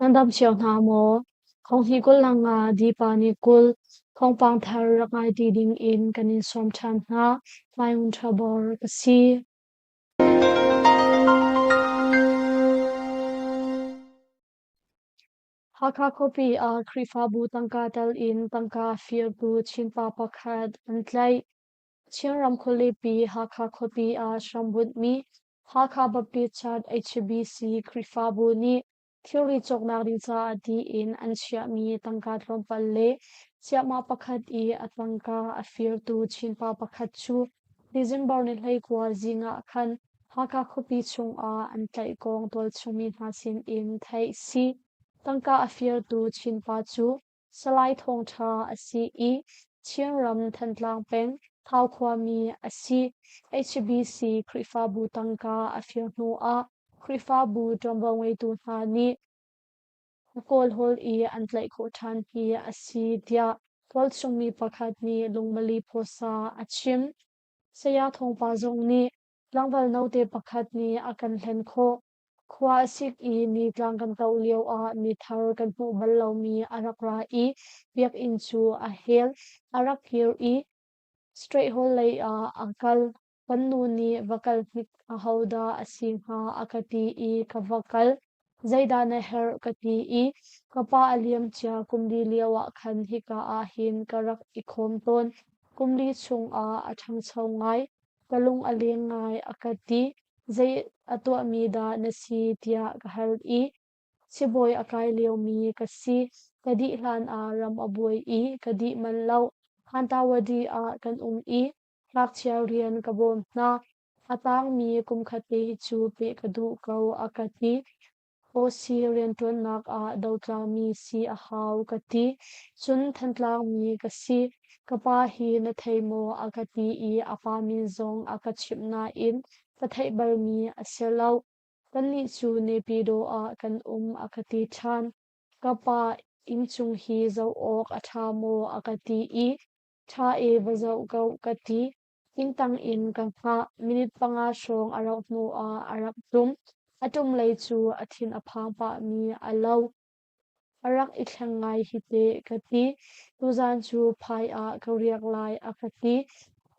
Nan dam cio hna maw? Thonghnih 20 le nga Dipa ni 20 thawngpang thar rak ngai ti ding in kan in sawm ṭhan hna. Hmaiun Ṭhabor ka si. Hakha khuapi ah Khrihfabu tangka tel in tangka firtu Chinpa pakhat an tlaih. Chinram khualipi Hakha khuapi ah hrambunhmi Hakha Baptist Church HBC Khrihfabu nih thilri cawknak ding caah tiin an chiahmi tangka tlawmpal le ciahmah pakhat i a tangka a firtu Chinpa pakhat cu December ni 19 zing ah khan Hakha khuapi chungah an tlaih kong tualchungmi hna sin in theih si. Tangka a firtu Chinpa cu Salai Thawngṭha a si i Chinram Thantlang peng Thau khuami a si. HBC Khrihfabu tangka a fir hnu ah Khrihfabu ṭuanvo ngeitu hna nih a kawlhawl i an tlaih khawh ṭhan hi a si tiah tualchungmi pakhat nih Lungmali Phuasa a chim. Saya Thawngpa zong nih tlangval note pakhat nih a kan hlen khawh. Khua a sik i nitlang kan toh lioah mi thar kan hmuh bal lomi a rak ra i biakinn cu a hel. A rak kir i Straight Hall lei ah a kal. Kan nu nih va kal hnik ahodah a si hnga a ka ti i ka va kal. Zeidah na herh ka ti i ka pa a liamcia kum li lioah khan hika ah hin ka rak i khawm tawn. Kum li chungah a ṭhangcho ngai. Ka lung a leng ngai a ka ti. Zei a tuahmi dah na si tiah ka hal i sibawi a kai liomi ka si. Ka dih hlan ah ram a buai i ka dih manh lo. Hantawady ah kan um i ngakchia rian ka bawm hna. A tangmi kumkhat te hi cu peh ka duh ko a ka ti. OC rianṭuannak ah dotlami si a hau ka ti. Cun Thantlangmi ka si. Ka pa hi na thei maw a ka ti i a pa min zong a ka chimh nain ka theih balmi a si lo. Kannih cu Naypyidaw ah kan um a ka ti ṭhan. Ka pa inncung hi zoh awk a ṭha maw a ka ti i ṭha e va zoh ko ka ti. Inntang in ka hngah. Minute panga hrawng a rauh hnuah a rak ṭum. A ṭum lei cu a thin a phang pahmi a lo. A rak i thleng ngai hi teh ka ti. Tuzaan cu phai ah ka riak lai a ka ti.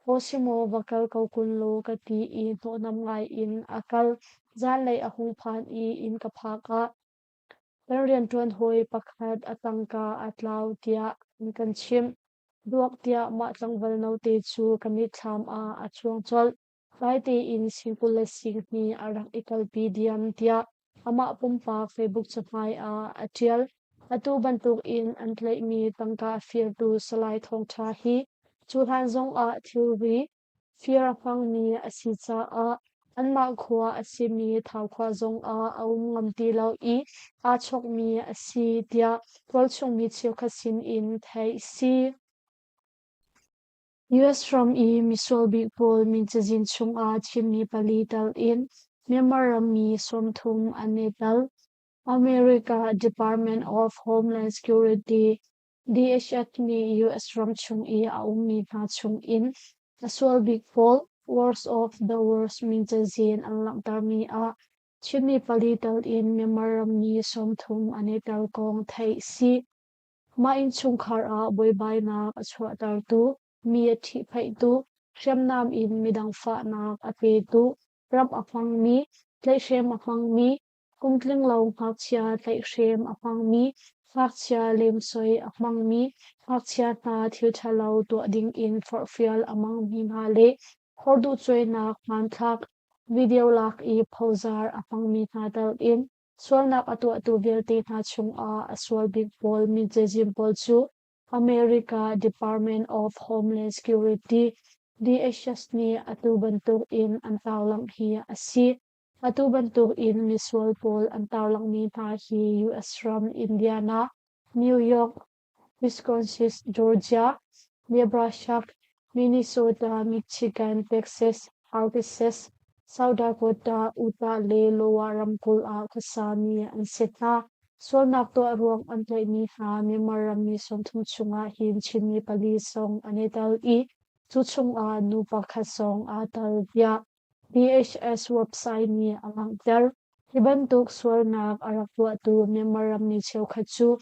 Aw si maw va kal ko kun law ka ti i hnawhnam ngai in a kal. Zanlei a hung phan i inn ka phak ah kan rianṭuan hawi pakhat a tangka a tlau tiah an kan chimh. Duak tiah mah tlangval note cu ka mitthlam ah a cuang colh. Dai tein sing 20 le sing hnih a rak i kalpi diam tiah amah pumpak Facebook cahmai ah a ṭial. Atu bantuk in an tlaihmi tangka firtu Salai Thawngṭha hi cuhlan zongah thilri fir a hmangmi a si caah anmah khua a simi Thau khua zongah a um ngam ti lo i aa chawkmi a si tiah tualchung mi cheukhat sinin theih a si. US ram i misual bik pawl min cazin chungah Chinmi pali tal in Myanmar rammi 30 an i tel. America Department of Homeland Security DHS nih US ram chung i a ummi hna chung in a sual bik pawl Worst of the Worst min cazin an langhtermi ah Chinmi pali tal in Myanmar rammi 30 an i tel kong theih si. Mah innchungkhar ah buaibainak a chuahtertu, mi a ṭhihphaihtu, hriamnam in midang fahnak a petu, ram a hmangmi, tlaihhrem a hmangmi, kumtlinglo ngakchia tlaihhrem a hmangmi, ngakchia lemsoi a hmangmi, ngakchia hna thil ṭhalo tuah dingin forhfial a hmangmi hna le horduhcuainak hmanthlak video lak i phozar a hmangmi hna tel in Sualnak a tuahtu vialte hna chungah a sual bik pawl min cazin pawl cu America Department of Homeland Security DHS nih atu bantuk in an tarlangh hi a si. Atu bantuk in misual pawl an tarlanghmi hna hi US ram Indiana, New York, Wisconsin, Georgia, Nebraska, Minnesota, Michigan, Texas, Arkansas, South Dakota, Utah le Iowa ramkulh ah khuasami an si hna. Sualnak tuah ruang an tlaihmi hna Myanmar rammi 30 chungah hin Chinmi pali zong an i tel i cu chungah nu pakhat zong aa tel tiah DHS website nih a langhter. Hi bantuk sualnak a rak tuahtu Myanmar rammi cheukhat cu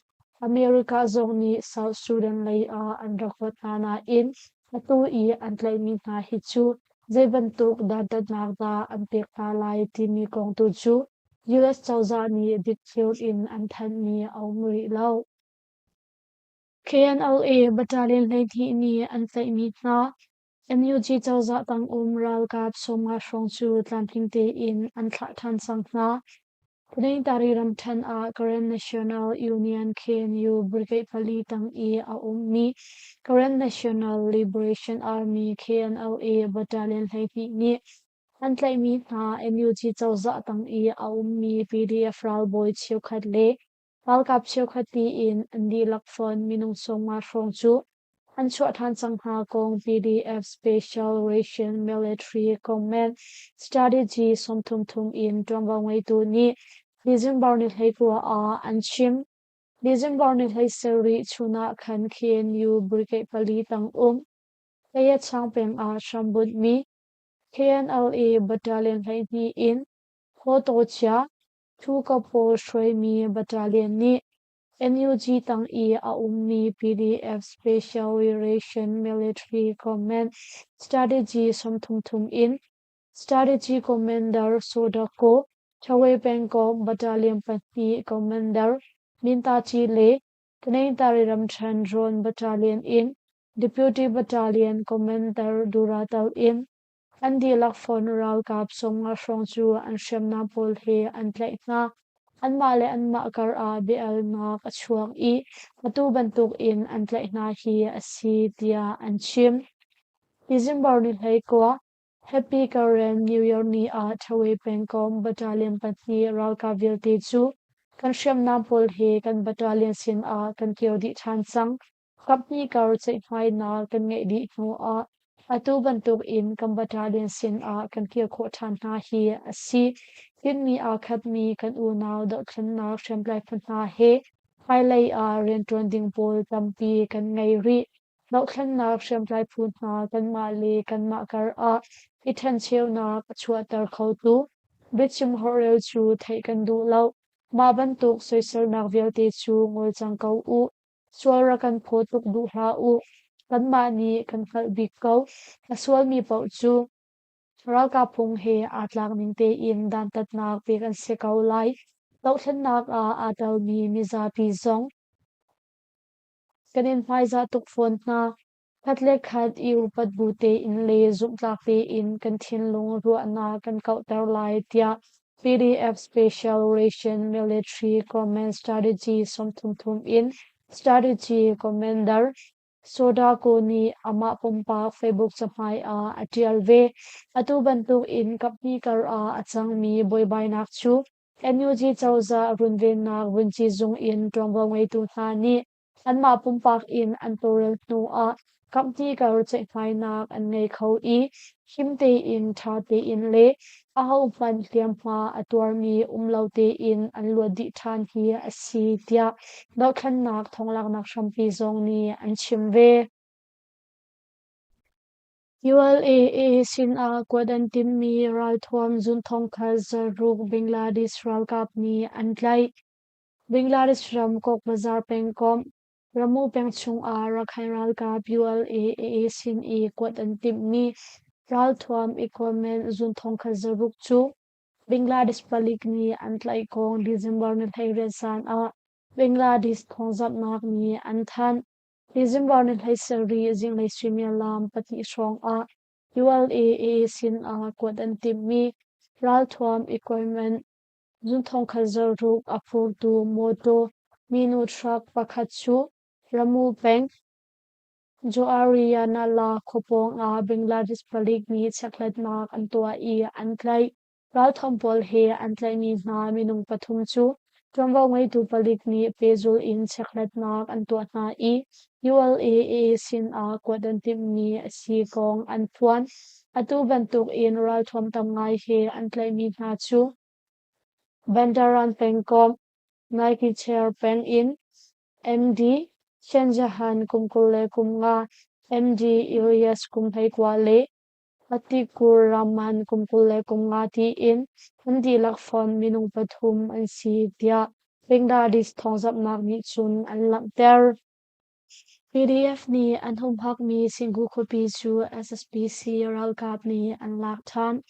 America zong nih South Sudan lei ah an rak kuat hna nain atu i an tlaihmi hna hi cu zei bantuk dantatnak dah an pek hna lai timi kong tu cu US cozah nih dikthliar in an thanhmi a um rih lo. KNLA Battalion 12 nih an tlaihmi hna NUG cozah tangum ralkap 50 hrawng cu tlamtling tein an thlah ṭhan cang hna. Taningtari ramṭhen ah Karen National Union KNU Brigade pali tang i a ummi Karen National Liberation Army KNLA Battalion 12 nih an tlaihmi hna NUG cozah tang i a ummi PDF ralbawi cheukhat le Ralkap cheukhat tiin an dihlak fonh minung 50 hrawng cu an chuah ṭhan cang hna kong PDF Special Ration Military Command Strategy 33 in ṭuanvo ngeitu nih December ni 29 ah an chim. December ni 17 chun ah khan KNU Brigade pali tang um Tayachang peng ah hrambunhmi KNLA Battalion 12 in Hawtawcia Thuka pawl hruaimi battalion nih NUG tang i a ummi PDF Special Ration Military Command Strategy 33 in Strategy Commander Sodako, Chawe pengkomh Battalion pahnih Commander Mintaci le Taningtari ramṭhen Drone Battalion in Deputy Battalion Commander Duratal in An dihlak fawn ralkap 50 hrawng cu an hriamnam pawl he an tlaih hna. Anmah le anmah kar ah bia-alnak a chuak i atu bantuk in an tlaih hna hi a si tiah an chim. December ni 19, Happy Karen New Year ni ah Ṭhawe pengkomh battalion pahnih ralkap vialte cu kan hriamnam pawl he kan battalion sin ah kan kir dih ṭhan cang. Kaphnih kar ceihmainak kan ngeih dih hnu ah atu bantuk in kan battalion sin ah kan kir khawh ṭhan hna hi a si. Tinhmi aa khatmi kan unau dohthlennak hriamtlai phu hna he hmailei ah rianṭuan ding pawl tampi kan ngei rih. Dohthlennak hriamtlai phu hna kanmah le kanmah kar ah i ṭhencheunak a chuahter khotu biachim holhrel cu theih kan duh lo. Mah bantuk soiselnak vialte cu ngol cang ko u. Sual rak kan phaw tuk duh hlah u. Kanmah nih kan hngalh bik ko. A sualmi paoh cu ralkap phung he aa tlak ning tein dantatnak pek an si ko lai. Dohthlennak ah aa telmi mizapi zong kan in hmaizah tuk fawn hna. Khat le khat i upat bu tein le zumhtlak tein kan thinlung ruahnak kan kauhter lai tiah PDF Special Ration Military Command Strategy 33 in Strategy Commander Sodako nih amah pumpak Facebook cahmai ah a ṭial ve. Atu bantuk in kaphnih kar ah a cangmi buaibainak cu NUG cozah runvennak vunci zung in ṭuanvo ngeitu hna nih Anmah pumpak in an tawlrel hnu ah kaphnih kar ceihmainak an ngei kho i him tein, ṭha tein le ahohmanh hliamhma a tuarmi um lo tein an luat dih ṭhan hi a si tiah dohthlennak thonglaknak hrampi zong nih an chim ve. ULAA sinah kuat an timhmi ralthuam zun thongkhat zaruk Bangladesh ralkap nih an tlaih. Bangladesh ram Cox's Bazar pengkomh Ramu peng chungah Rakhine ralkap ULA sin i kuat an timhmi ralthuam equipment zun thongkhat zaruk cu Bangladesh palik nih an tlaih kong December ni 18 zan ah Bangladesh thawngzamhnak nih an thanh. December ni 17 zinglei suimilam 2 hrawng ah ULA sin ah kuat an timhmi ralthuam equipment Zunthawng zaruk a phurtu mawtaw minu truck pakhat cu Ramu peng, Joarianala khua pawng ah Bangladesh palik nih chekhlatnak an tuah i an tlaih. Ralthawm pawl he an tlaihmi hna minung pathum cu ṭuanvo ngeitu palik nih pehzulh in chekhlatnak an tuah hna i ULAA sin ah kuat an timhmi a si kong an phuan. Atu bantuk in ralthuam tam ngai he an tlaihmi hna cu Bandaran pengkomh, Naypyichair peng in MD Shanjahan kum 25, MD Ilyas kum 29 le Atikur Rahman kum 25 tiin an dihlak fonh minung pathum an si tiah Bangladesh thawngzamhnak nih cun an langhter. PDF nih an humhakmi Singu khuapi cu SSPC ralkap nih an lak ṭhan.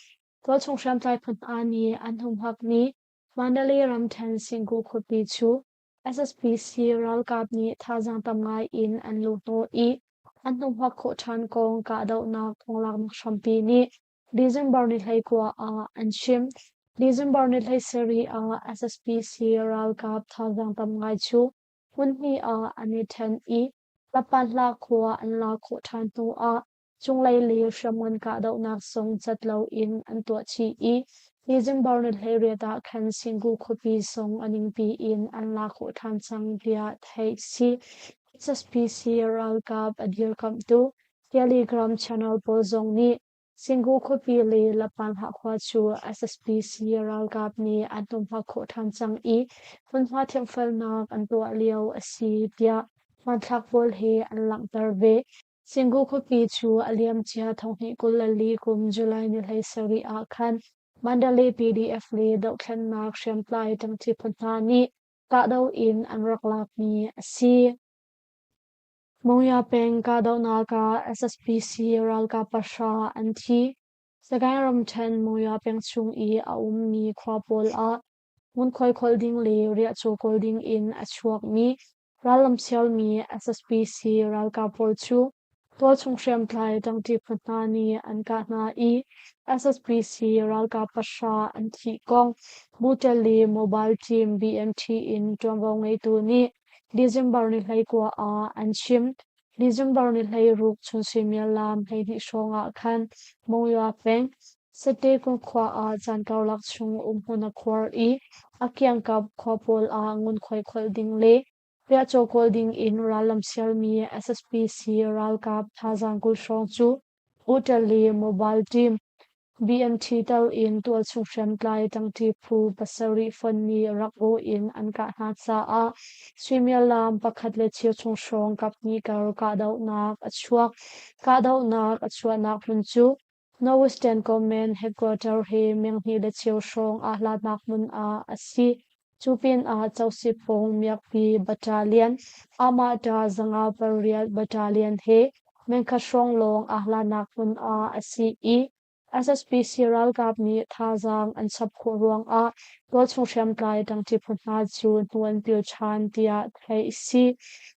Tualchung hriamtlai phu hna nih an humhakmi Mandalay ramṭhen Singu khuapi cu SSPC ralkap nih thazaang tam ngai in an luhhnawh i an humhak khawh ṭhan kong kahdohnak thawnglaknak hrampi nih December ni 19 ah an chim. December ni 17 ah SSPC ralkap thazaang tam ngai cu hmunhnih ah an i ṭhen i Lapanhla khua an lak khawh ṭhan hnu ah cunglei le hriamngan kahdohnak zong cat loin an tuah chih i December ni 18 ah khan Singu khuapi zong a ningpi in an lak khawh ṭhan cang tiah theih a si. SSPC ralkap a dirkamhtu Telegram channel pawl zong nih Singu khuapi le Lapanhah khua cu SSPC ralkap nih an humhak khawh ṭhan cang i hmunhma thianhfelnak an tuah lio a si tiah hmanthlak pawl he an langhter ve. Singu khuapi cu a liamcia 2024 kum July ni 17 ah khan Mandalay PDF le dohthlennak hriamtlai ṭangṭi phu hna nih kahdoh in an rak lakmi a si. Monywa peng kahdohnak ah SSPC ralkap pahra an thi. Sagaing ramṭhen Monywa peng chung i a ummi khua pawl ah ngunkhuai kholh ding le riahcaw kawl ding in a chuakmi rallam sialmi SSPC ralkap pawl cu tualchung hriamtlai ṭangṭi phu hna nih an kah hna i SSPC ralkap pahra an thih kong Buṭel le Mobile Team BMT in ṭuanvo ngeitu nih December ni 19 ah an chim. December ni 16 chun suimilam 12 hrawng ah khan Monywa peng, Satekung khua ah caan karlak chung umhmun a khuar i a kiangkap khua pawl ah ngunkhuai kholh ding le riahcaw kawl ding in rallam sialmi SSPC ralkap thazaang 20 hrawng cu Uṭel le Mobile Team BMT tal in tualchung hriamtlai ṭangṭi phu pasarih fonh nih rak bawh in an kah hna caah suimilam pakhat le cheu chung hrawng kaphnih kar kahdohnak a chuak. Kahdohnak a chuahnak hmun cu Northwestern Command Headquarter he meng hnih le cheu hrawng aa hlatnak hmun ah a si. Cu pinah Cosipong miakpi battalion, Amahta 508 battalion he mengkhat hrawng lawng aa hlatnak hmun ah a si i SSPC ralkap nih thazaang an chap khawh ruangah tualchung hriamtlai ṭangṭi phu hna cu hnu an pil ṭhan tiah theih a si.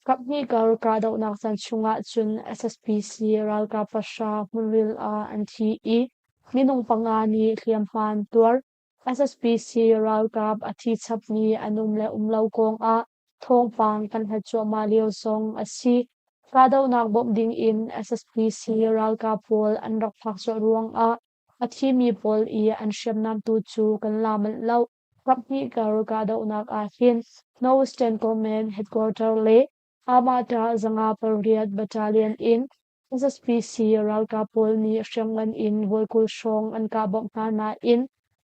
Kaphnih kar kahdohnak caan chungah cun SSPC ralkap pahra hmunril ah an thi i minung panga nih hliamhma an tuar. SSPC ralkap a thi chapmi an um le um lo kongah thawngpang kan hlat cuahmah lio zong a si. Kahdohnak bawmh dingin SSPC ralkap pawl an rak phak colh ruangah a thimi pawl i an hriamnam tu cu kan la manh lo. Kaphnih kar kahdohnak ahhin Northwestern Command Headquarter le Amahta 508 Battalion in SSPC ralkap pawl nih hriamngan in vawi 20 hrawng an kah bawmh hna nain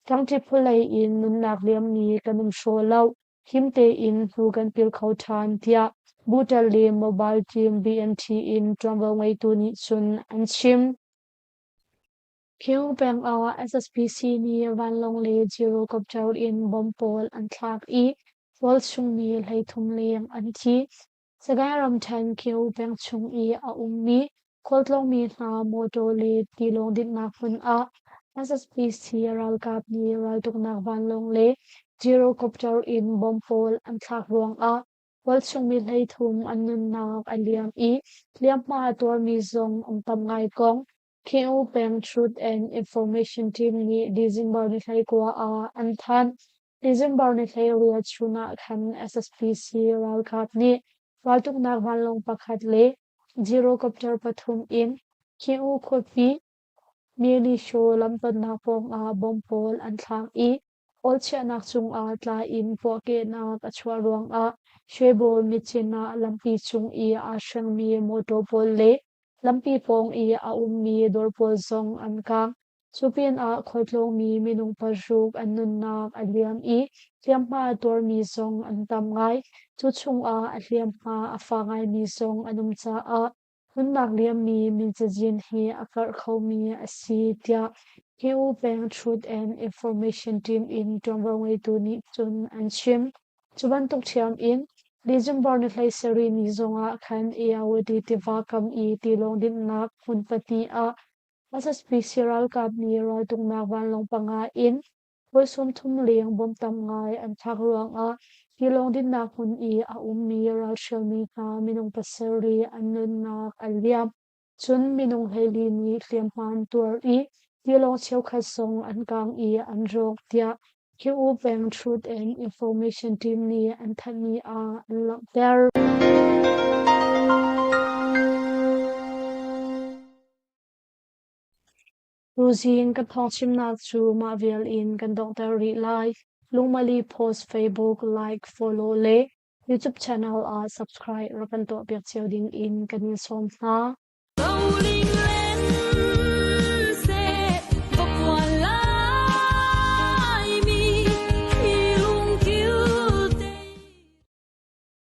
ṭangṭi phulei in nunnak liammi kan um hraw lo. Him tein hnu kan pil kho ṭhan, tiah Buṭel le Mobile Team BMT in ṭuanvo ngeitu nih cun an chim. Phiu peng ah SSPC nih vanlawng le gyrocopter in bomb pawl an thlak i tualchung mi 33 leng an thi. Sagaing ramṭhen Khiu peng chung i a ummi khualtlawngmi hna mawṭaw le tilawng dinhnak hmun ah SSPC ralkap nih raltuknak vanlawng le gyrocopter in bomb pawl an thlak ruangah tualchung mi 33 an nunnak a liam i hliamhma a tuarmi zong an tam ngai kong Khiu peng Truth and Information Team nih December ni 19 ah an thanh. December ni 18 chun ah khan SSPC ralkap nih raltuknak vanlawng pakhat le gyrocopter pathum in Khiu khuapi Myelishaw lamtonnak pawngah bomb pawl an thlak i awlchiahnak cungah tla in puahkehnak a chuah ruangah Shwebo Myitkyina lampi cung i aa hrengmi mawṭaw pawl le lampi pawng i a ummi dawr pawl zong an kaang. Cu pinah khualtlawngmi minung paruk an nunnak a liam i hliamhma a tuarmi zong an tam ngai. Cu chungah a hliamhma a fak ngaimi zong an um caah. Nunnak liammi min cazin hi a karh khomi a si tiah Kyiv peng Truth and Information Team in ṭuanvo ngeitu nih cun an chim. Cu bantuk ṭhiam in December ni 17 ni zongah khan Irrawaddy tiva kam i tilawng dinhnak hmun pahnih ah SSPC ralkap nih raltuknak vanlawng panga in Voi 30 leng bom tam ngai an thlak ruangah tilawng dinnak hmun i a ummi ralhrialmi hna minung pasarih an nunnak a liam. Cun minung 14 nih hliamhma an tuar i tilawng cheukhat zong an kang i an rawk tiah Kyiv peng Truth and Information Team nih an thanhmi ah an langhter. Tuzing kan thawngchimnak cu mah vial in kan donghter rih lai. Lungmali Post Facebook like, follow le YouTube channel ah subscribe rak kan tuahpiak cio ding in kan in sawm hna.